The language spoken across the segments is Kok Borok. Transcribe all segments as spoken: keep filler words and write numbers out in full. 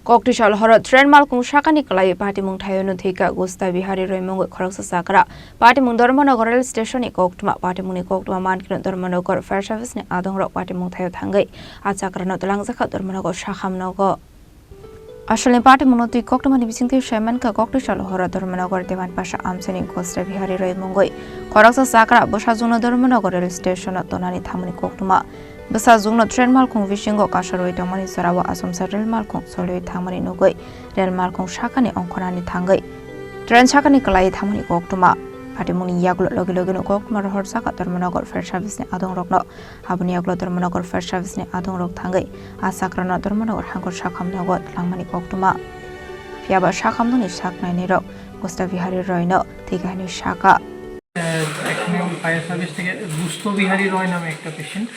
Koktisal horo train malkhung sakani kwlaiwi patimung thaio no thwikha Gusta Bihari Roy mungwi khoroksa chakra. Patimung Dharmanagar rail station ni koktwma. Patimung ni koktwma mankhe no Dharmanagar fire service ni adongrok patimung thaio thangwi a chakra no twlangjakha Dharmanagar sakham nogo. Asalni patimung no twi koktwma ni bisingtwi saimankha Koktisal horo Dharmanagar Dewan Pasa amchaini Gusta Bihari Roy mungwi khoroksa chakra bwsajwk no Dharmanagar rail station o tonani thangmani koktwma. Bwsajwkno train malkhung bisingo kasarwi tongmani jorao achomsa rail malkhung choliwi thangmani nugwi rail malkhung sakani ongkhornani thangwi train sakani kwlaiwi thangmani koktwma. Patimungni yagulo logi logino koktwma rohorjak Dharmanagar fire service ni adongrokno. Aboni yagulo Dharmanagar fire service ni adongrok thangwi a chakrano Dharmanagar hangkor sakham nogo twlangmani koktwma. Phiyaba sakhamnokni sak nainai rok Gusta Bihari Roy no thwikha hinwi sakha. আহ, এখানে fire service থেকে গুস্ত বিহারী রয় নামে একটা patient,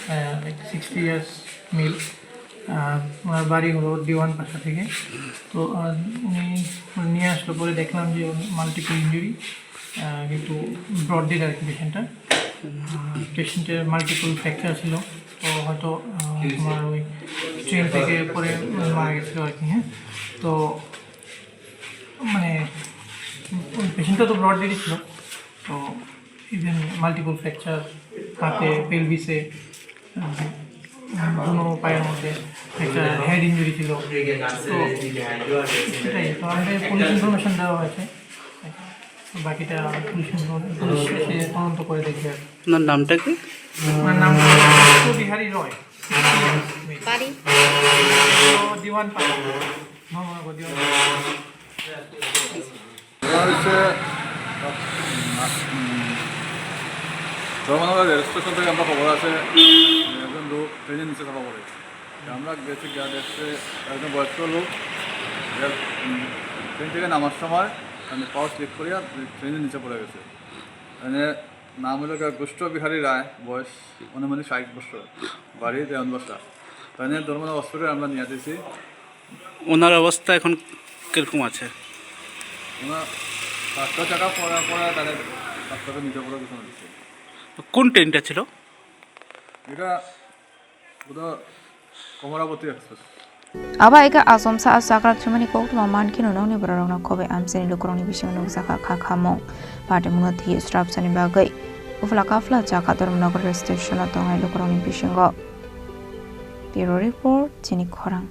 sixty years male. আহ, ওনার বাড়ি হলো দিওয়ান পাশা থেকে। তো আহ, উনি নিয়ে আসলো পরে দেখলাম যে মাল্টিপল ইঞ্জুরি, কিন্তু ব্রড ডেড আর কি পেশেন্টটা। পেশেন্টের মাল্টিপল ফ্র্যাকচার ছিল। তো হয়তো আহ, তোমার ওই ট্রেন থেকে পরে মারা গেছিল আর কি। হ্যাঁ, তো মানে ওই পেশেন্টটা তো ব্রড ডেডই ছিল। তো ইভেন মাল্টিপল ফ্র্যাকচার হাতে, পেলভিসে, দুনো পায়ের মধ্যে একটা হেড ইঞ্জুরি ছিল। তো সেটাই, তো আমাদের পুলিশ ইনফরমেশন দেওয়া হয়েছে। বাকিটা পুলিশ ইনফরমেশন, পুলিশ এসে তদন্ত করে দেখবে আর কি। ওনার নামটা কি? ওনার নাম হচ্ছে বিহারী রয়। বাড়ি? তো দিওয়ান পাড়া। ধর্মনগর দিওয়ান পাড়া। এবার হচ্ছে, উম, ধর্মনগর রেল স্টেশন থেকে আমরা খবর আছে, একজন লোক ট্রেনের নিচে চাপা পড়ে। আমরা গেছি, গিয়ে দেখছে একজন বয়স্ক লোক রেল, উম, ট্রেন থেকে নামার সময় মানে পাও স্লিপ করিয়া ট্রেনের নিচে পড়ে গেছে। মানে নাম হলো গিয়া গুষ্ট বিহারী রায়, বয়স অনুমানিক ষাট বছর, বাড়ি দেওয়ানবাসা। তাই নিয়ে ধর্মনগর হসপিটালে আমরা নিয়ে দিয়েছি। ওনার অবস্থা এখন কিরকম আছে? ওনার পাঁচটা চাকা পড়া পড়া তাহলে ডাক্তারের নিচে পড়ে ঘোষণা দিচ্ছে। কোন ট্রেনটা ছিল? এটা ওটা Kamalabati express. Abo hai khe achomsa a chakra thwimani koktwma man kheno nokni bororokno khobwi amchaini lukurokni bisingo nukjakha kha khamung. Patimungno thwi srapsani bagwi uphla kaphla chakha Dharmanagar rail station-o tongnai lukurokni bisingo. Bureau Report, Chini Khorang.